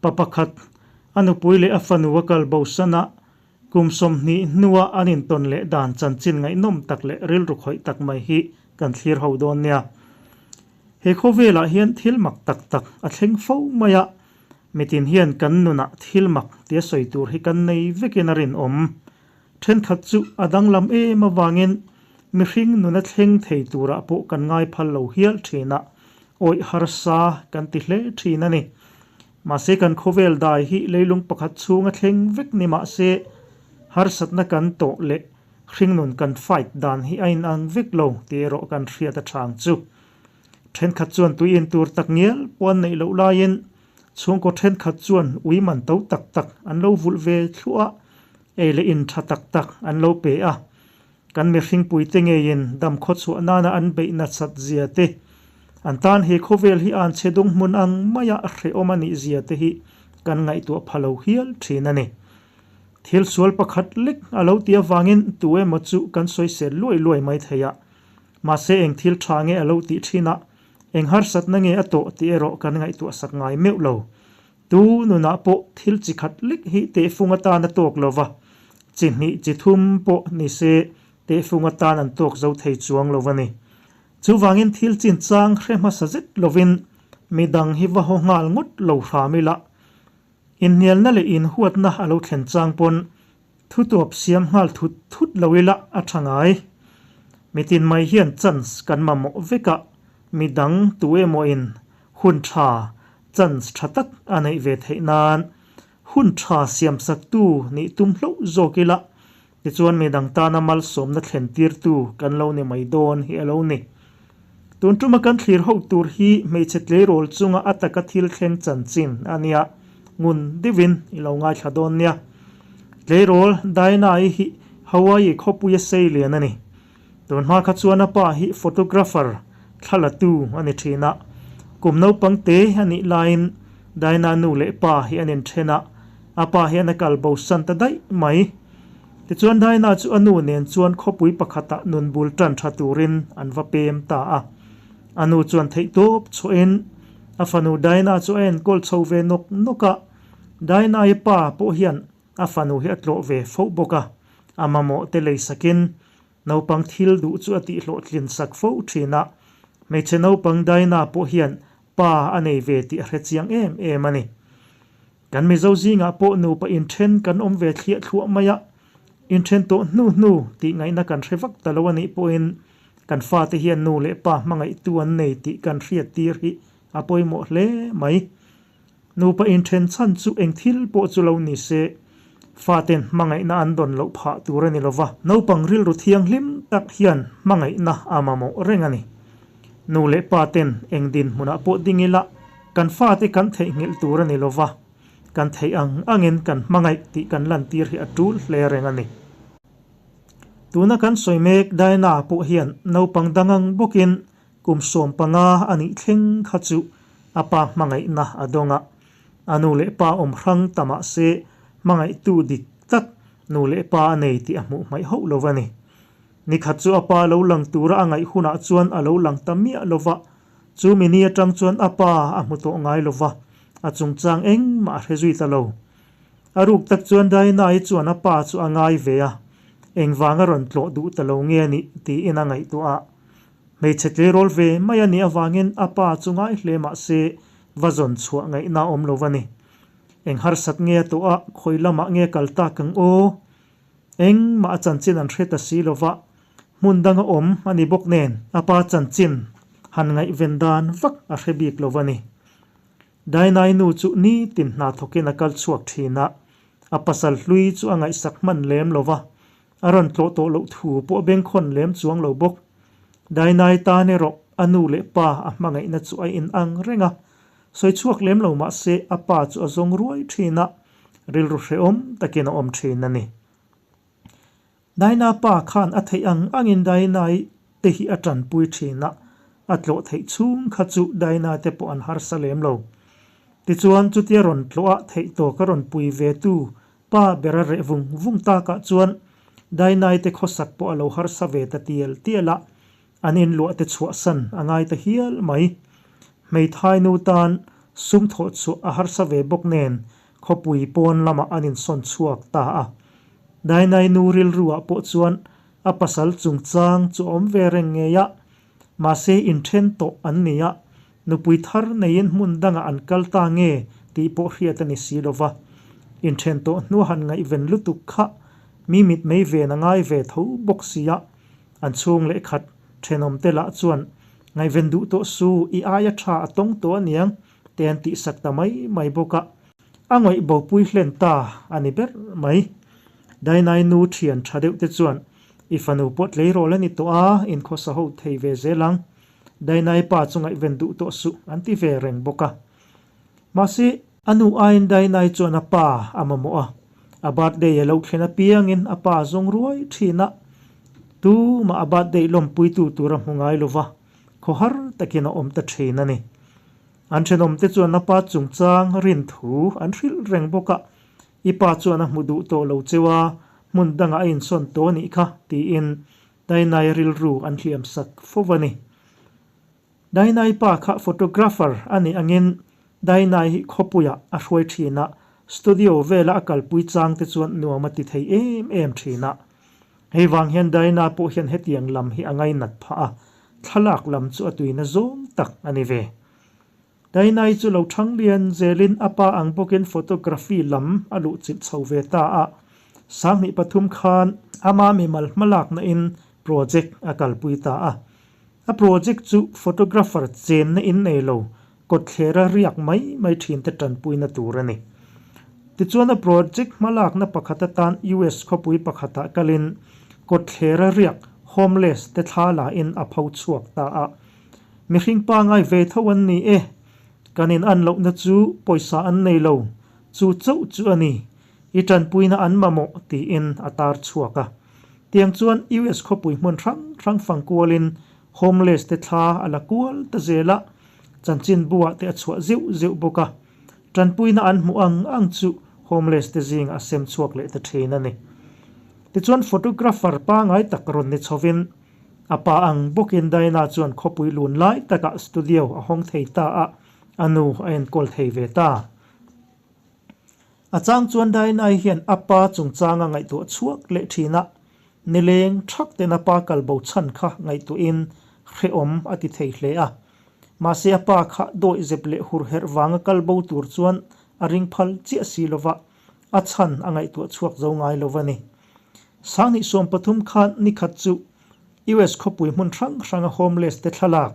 Pa pakhat, a nupui leh a fanu a kal bosan a, kum 20 hnua an intawn leh dan chanchin ngaihnawm tak leh rilru khawih tak mai hi kan thlir ho dawn nia. He khawvelah hian thil mak tak tak a thleng fo mai a, mitin hian kan nunah thil mak tia sawi tur hi kan nei vekin a rinawm. Thenkhat chu a danglam em avangin mihring nuna thleng thei turah pawh kan ngai phal lo hial thin a, awih harsa kan ti hle thin a ni. Mahse kan khawvel dai hi leilung pakhat chhunga thleng vek ni mahse harsatna kan tawh leh hringnun kan fight dan hi a inang vek lo tih erawh kan hriat a chang chu. Thenkhat chuan tui in tur tak ngial pawh an neih loh laiin chhungkaw thenkhat chuan ui man to tak tak an lo vulh ve thluah a, Ei leh in tha tak tak an lo pe a, kan mihringpuite ngeiin dam khawchhuah nana an beih nasat zia te, an tan he khawvel hi an chhe dung hmun ang maia hrehawm a nih zia te hi kan ngaihtuah pha lo hial thin a ni. Thil sual pakhat lek a lo ti avangin tu emaw chu kan sawisel luai luai mai thei a, mahse eng thil tha nge a lo tih thin a, eng harsatna nge a tawh tih erawh kan ngaihtuah sak ngai meuh lo. Tu nunah pawh thil chi khat lek hi tehfung atan a tawk lo va, chi hnih chi thum pawh ni se tehfung atan an tawk zo thei chuang lo a ni. Chuvangin thil chinchang hre hmasa zet lovin midang hi va haw nghal ngawt lo hram ila, inhnialna leh inhuatna a lo thlen chang pawn Thutuap siam nghal thut thut lo ila a tha ngai. Mitin mai hian chance kan mamawh vek a, midang tu emawin hun tha, chance tha tak a neih ve theih nan hun tha siamsaktu nih tum hlauh zawk ila, tichuan midang tana malsawmna thlen tirtu kan lo ni mai dawn hi a lo ni. Tun tuma kan thlir ho tur hi hmeichhe tleirawl chunga a taka thil thleng chanchin a nia, ngun deuhin i lo ngaithla dawn nia. Tleirawl Diana-i hi Hawaii khawpuia sei lian a ni. Tun hma kha chuan a pa hi photographer, thlalatu a ni thin a. Kum naupang te a nih laiin Diana nu leh pa hi an inthen a, a pa hian a kal bosan ta daih mai. Tichuan Diana chu a nu nen chuan khawpui pakhatah nun bul tan tha turin an va pem ta a. A nu chuan theihtawp chhuahin a fanu Diana chu a enkawl chho ve nawk nawk a. Diana-i pa pawh hian a fanu hi a tlawh ve fo bawk a, a mamawh te lei sakin naupang thil duh chu a tihhlawhtlin sak fo thin a. Hmeichhe naupang Diana pawh hian pa a nei ve tih a hre chiang em em a ni. Kan Mizo zingah pawh nupa inthen kan awm ve thliah thluah mai a, inthen tawh hnu hnu tih ngaihna kan hre vak ta lo a nih pawhin kan fate hian nu leh pa hmangaihtu an nei tih kan hriat tir hi a pawimawh hle mai. Nupa inthen chhan chu eng thil pawh chu lo ni se, faten hmangaihna an dawn loh phah tur a ni lo va, naupang rilru thianghlim tak hian hmangaihna a mamawh reng a ni. Nu leh pa ten eng dinhmunah pawh ding ila kan fate kan theihnghilh tur a ni lo va, kan theih ang angin kan hmangaih tih kan lantir hi a tul hle reng a ni. Tuna kan sawi mek Diana pawh hian naupang dang ang bawkin kum 15 a nih thleng kha chu a pa hmangaihna a dawng a, a nu leh pa awm hrang ta mah se hmangaihtu dik tak nu leh pa a nei tih a hmuh hmaih hauh lo a ni. Nikhat chu a pa lo lang tura a ngaih hunah chuan a lo lang ta miah lo va, chu mi ni atang chuan a pa a hmu tawh ngai lo va, a chungchang engmah a hre zui ta lo. A ruk tak chuan Diana-i chuan a pa chu a ngai ve a, engvanga rawn tlawh duh ta lo nge nih tiin a ngaihtuah a. Hmeichhe tleirawl ve mai a nih avangin a pa chu ngai hle mah se va zawn chhuah ngaihna a awm lo va ni. Eng harsat nge a tawh a, khawi lamah nge kal tak ang aw? Engmah a chanchin an hre ta si lo va, hmun danga awm a ni bawk nen a pa chanchin han ngaihven dan vak a hre bik lo va ni. Dainai nu chu nitin hna thawkin a kal chhuak thin a, a pasal hlui chu a ngaihsak hman lem lo va, a rawn tlawh tawh loh thu pawh a bengkhawn lem chuang lo bawk. Dainai tan erawh a nu leh pa a hmangaihna chu a inang reng a, sawi chhuak lem lo mah se a pa chu a zawng ruai thin a, Rilru hrehawm takin a awm thin a ni. Daina pa khan a theih ang angin Dainai te hi a tanpui thin a, a tlawh theih chhung kha chu Daina te pawh an harsa lem lo. Tichuan chutia rawn tlawh a theih tawk a rawn pui ve tu pa ber a reh vung vung takah chuan Dainai te khawsak pawh a lo harsa ve ta tial tial a, an inluah te chhuahsan a ngai ta hial mai. Hmeithai nu tan Sum thawh chhuah a harsa ve bawk nen khawpui pawn lamah an insawn chhuak ta a. Dainai nu rilru ah pawh chuan a pasal chungchang chu a awm ve reng ngei a, mahse inthen tawh an ni a, nupui thar neiin hmun dangah an kal ta nge tih pawh hriat a ni si lo va. Inthen tawh hnua han ngaihven lutuk kha mi mitmei ven a ngai ve tho bawk si a, An chhung leh khat thenawmte lah chuan ngaihven duh tawh su, i aia tha a tawng tawh aniang te an tihsak ta mai mai bawk a. A ngawih bopui hlen ta a ni ber mai. Dainai nu thian tha deuh te chuan i fanu pawh tleirawl a ni tawh a, inkhawsa ho thei ve zel ang. Dainai pa chu ngaihven duh tawh suh an ti ve reng bawk a. Mahse, a nu aiin Dainai chuan a pa a mamawh a, a birthday a lo thlen apiangin a pa zawng ruai thin a, tumah a birthday lawmpuitu tur a hmu ngai lo va, khawhar takin a awm ta thin a ni. An thenawmte chuan a pa chungchang rin thu an hrilh reng bawk a, I pa chuan a hmu duh tawh lo cheu a, hmun dangah a insawn tawh a nih kha, tiin Dainai rilru an hliamsak fo a ni. Dainai pa kha photographer a nih angin Dainai hi khawpuiah a hruai thin a, studio vela a kalpui chang te chuan nuam a ti thei em em thin a. Hei vang hian Daina pawh hian hetiang lam hi a ngainat phah a, thlalak lam chu a tuina zawng tak a ni ve. Dainai chu lo thang lian zelin a pa ang bawkin photography lam a luhchilh chho ve ta a, 2003 khan ama mimal hmalakna in project a kalpui ta a. A project chu photographer chenna in nei lo, kawtthlera riak mai mai thinte tanpuina tur a ni. Tichuan a project hmalakna pakhat atan US khawpui pakhatah kalin kawtthlera riak, homeless, te thla la in a pho chhuak ta a. Mihring pangai ve tho an ni e, kan in an lohna chu pawisa an nei lo, chu chauh chu a ni, i tanpuina an mamawh tiin a tar chhuak a. Tiang chuan US khawpui hmun hrang hrang fang kualin homeless te thla a la kual ta zel a, chanchinbuah te a chhuah zeuh zeuh bawk a, tanpuina an hmuh ang ang chu homeless te zingah a sem chhuak leh ta thin a ni. Tichuan photographer pangai tak rawn ni chhovin a pa ang bawkin Diana chuan khawpui lun lai takah studio a hawng thei ta a, a nu a enkawl thei ve ta. A chang chuan Dainai hian a pa chungchanga ngaihtuah chhuak leh thin a, nileng thak ten a pa kal bo chhan kha ngaihtuahin hrehawm a ti thei hle a. Mahse a pa kha dawih zep leh hur herh vanga kal bo tur chuan a ring phal chiah si lova, a chhan a ngaihtuah chhuak zo ngai lo a ni. 2013 khan nikhat chu US khawpui hmun hrang hranga homeless te thlalak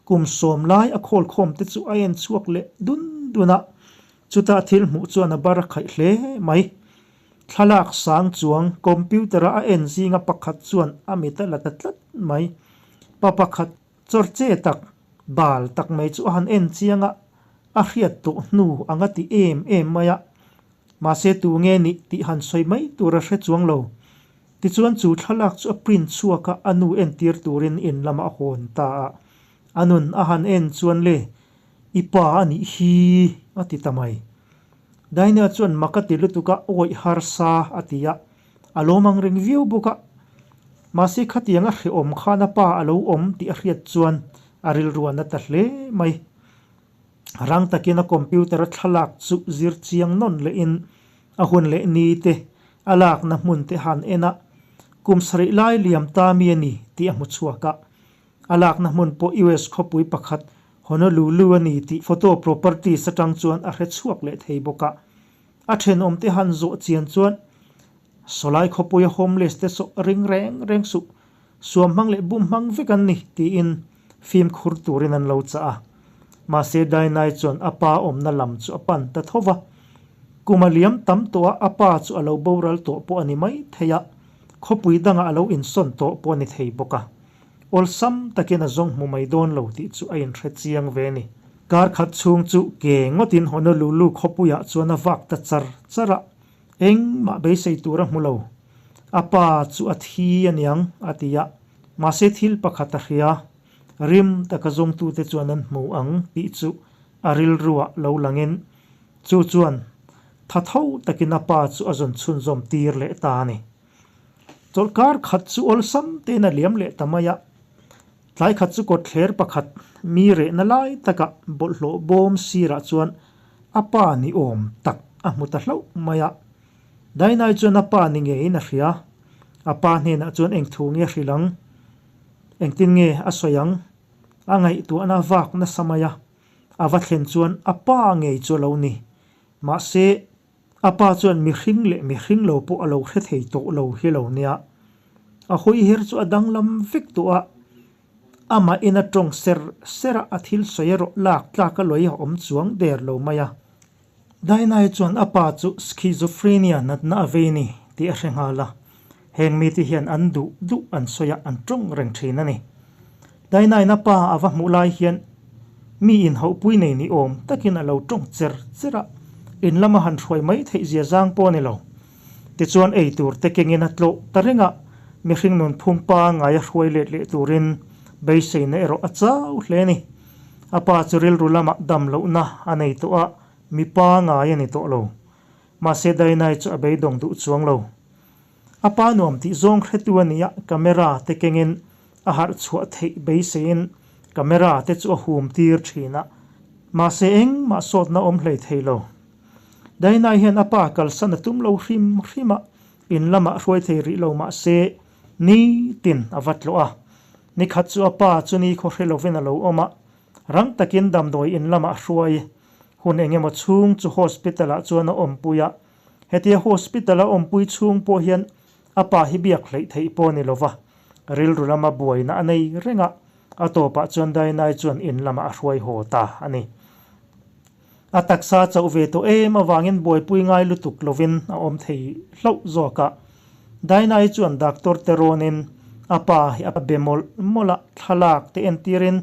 kum sawm lai a khawlkhawm te chu a en chhuak leh dun dun a, Chutah thil hmuh chuan a bar a khaih hle mai. Thlalak sang chuang computer-a a en zinga pakhat chuan a mit a la ta tlat mai. Pa pakhat chawr che tak, bal tak mai chu a han en chiang a, a hriat tawh hnu ang a ti em em mai a. Mahse tu nge nih tih han sawi mai tur a hre chuang lo. Tichuan chu thlalak chu a print chhuak a, a nu entir turin in lamah a hawn ta a. A nun a han en chuan le, I pa a nih hi, a ti ta mai. Daina chuan mak a ti lutuk a, awih harsa a ti a, a lawm ang reng viau bawk a. Mahse khatiang a hrehawm khan a pa a lo awm tih a hriat chuan a rilru a na ta hle mai. Rang takin a computer a thlalak chu zir chiang nawn lehin a hun leh ni te, a lakna hmun te han en a, kum sarih lai liam ta mi a ni tih a hmu chhuak a. A lakna hmun pawh US khawpui pakhat Honolulu a ni tih photo properties atang chuan a hre chhuak leh thei bawk a. A thenawmte han zawh chian chuan sawlai khawpuia homeless te saw ring reng reng suh, suam hmang leh bum hmang vek an ni tiin fimkhur turin an lo chah a. Mahse Dainai chuan a pa awmna lam chu a pan ta tho va. Kum a liam tam tawh a, a pa chu a lo boral tawh pawh a ni mai thei a, khawpui dangah a lo insawn tawh pawh a ni thei bawk a. Awlsam takin a zawng hmu mai dawn lo tih chu a inhre chiang ve a ni. Kar khat chhung chu ke ngawtin Honolulu khawpuiah chuan a vak ta char char a, engmah beisei tur a hmu lo. A pa chu a thi aniang a ti a, mahse thil pakhat a hria, rim taka zawngtute chuan an hmu ang tih chu a rilruah lo langin chu chuan tha tho takin a pa chu a zawn chhunzawm tir leh ta a ni. Chawlhkar khat chu awlsam tein a liam leh ta mai a. Tlai khat chu kawtthler pakhat mi rehna lai takah bawlhhlawh bawm sirah chuan a pa ni awm tak a hmu ta hlauh mai a. Dainai chuan a pa ni ngeiin a hria. A pa hnenah chuan eng thu nge a hrilh ang? Engtin nge a sawi ang? A ngaihtuahna vak nasa mai a. A va thlen chuan a pa ngei chu a lo ni. Mahse, a pa chuan mihring leh mihring lo pawh a lo hre thei tawh lo hi lo nia. A hawi her chu a danglam vek tawh a. Amah in a tawng ser ser a, a thil sawi erawh lak tlak a lawi a awm chuang der lo mai a. Dainai chuan a pa chu schizophrenia natna a vei ni tih a hre nghal a, heng mite hian an duh duh an sawi a, an tawng reng thin a ni. Dainaiin a pa a va hmuh lai hian mi inhauhpui nei ni awm takin a lo tawng cher cher a, in lama han hruai mai theih zia zang pawh a ni lo. Tichuan ei tur te kengin a tlawh ta reng a, mihring nunphung pangngai a hruai let leh turin beiseina erawh a chau hle a ni. A pa chu rilru lamah dam lohna a nei tawh a, mi pangngai a ni tawh lo. Mahse Dainai chu a beidawng duh chuang lo. A pa nuam tih zawng hretu a ni a, camera te kengin a harh chhuah theih beiseiin camera te chu a hum tir thin a, mahse engmah sawtna awm hlei thei lo. Dainai hian a pa kalsan a tum lo hrim hrim a, in lamah hruai thei rih lo mahse nitin a va tlawh a. Nikhat chu a pa chu ni khaw hre lovin a lo awm a, rang takin damdawi in lamah hruai hun eng emaw chhung chu hospital ah chuan a awmpui a. Hetia hospital a awmpui chhung pawh hian a pa hi biak hleih theih pawh a ni lova, rilru lama buaina a nei reng a, a tawpah chuan Dainai chuan in lamah a hruai haw ta a ni. A taksa chauh ve tawh em avangin buaipui ngai lutuk lovin a awm thei hlauh zawk a. Dainai chuan doctor te rawnin a pa hi a be mawlh mawlh a, thlalak te entirin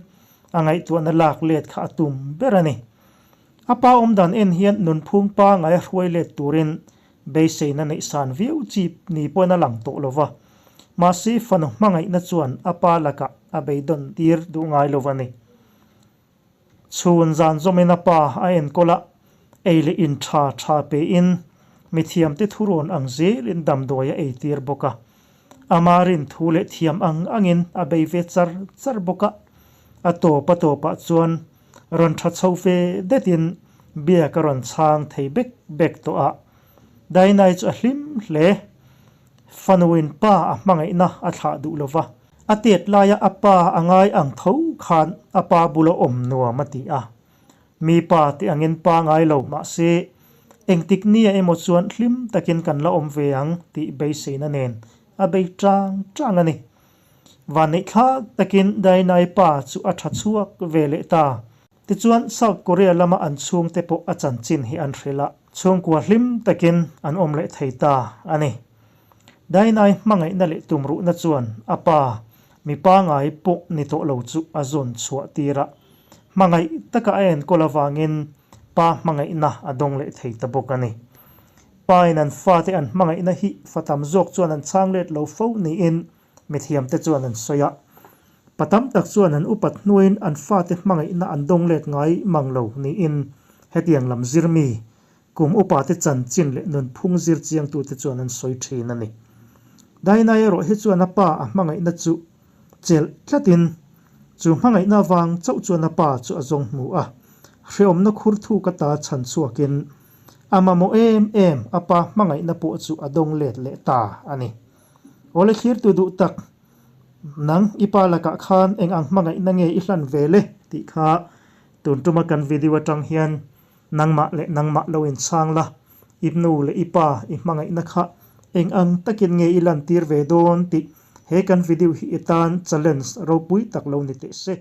a ngaihtuahna lak let kha a tum ber a ni. A pa awmdan en hian nunphung pangai a hruai let turin beiseina neih san viau chi ni pawhin a lang tawh lo va. Mahse fanu hmangaihna chuan a pa lakah a beidawn tir duh ngai lo a ni. Chhun zan zawmin a pa a enkawl a, ei leh in tha tha pein mithiamte thurawn ang zelin damdawi a eitir bawk a. Ama rin thu leh thiam ang angin a bei ve char char bawk a. A tawp a tawpah chuan rawn tha chho ve detin biak a rawn chhang thei bek bek tawh a. Dainai chu a hlim hle. Fanuin pa a hmangaihna a thlah duh lo va, a tet laia a pa a ngai ang tho khan a pa bula awm nuam a ti a. Mi pa tih angin pa ngai lo mahse engtik nia emaw chuan hlim takin kan la awm ve ang tih beiseina nen a bei tang tang a ni. Vanneihthlak takin Dainai pa chu a tha chhuak ve leh ta. Tichuan, South Korea lama an chhungte pawh a chanchin hi an hrilh a, chhungkua hlim takin an awm leh thei ta a ni. Dainai hmangaihna leh tumruhna chuan a pa, mi pangai pawh ni tawh lo chu a zawn chhuah tir a, hmangaih taka a enkawl avangin pa hmangaihna a dawng leh thei ta bawk a ni. Pa in an fate an hmangaihna hi fa tam zawk chuan an chhang let lo fo niin Mithiamte chuan an sawi a, pa tam tak chuan an upat hnuaiin an fate hmangaihna an dawng let ngai mang lo niin hetiang lam zirmi, kum upate chanchin leh nunphung zir chiangtute chuan an sawi thin a ni. Dainai erawh hi chuan a pa a hmangaihna chu chelh tlatin, chu hmangaihna avang chauh chuan a pa chu a zawng hmu a, hreawmna khur thuk ata chhan chhuakin a mamawh em em a pa hmangaihna pawh chu a dawng let leh ta a ni. Awle thlirtu duh tak, nang i pa lakah khan eng ang hmangaihna nge i hlan ve le tih kha tun tuma kan video atang hian nangmah leh nangmah lo inchhang la, i nu leh i pa i hmangaihna kha eng ang takin nge i lantir ve dawn tih he kan video hi i tan challenge ropui tak lo ni teh se.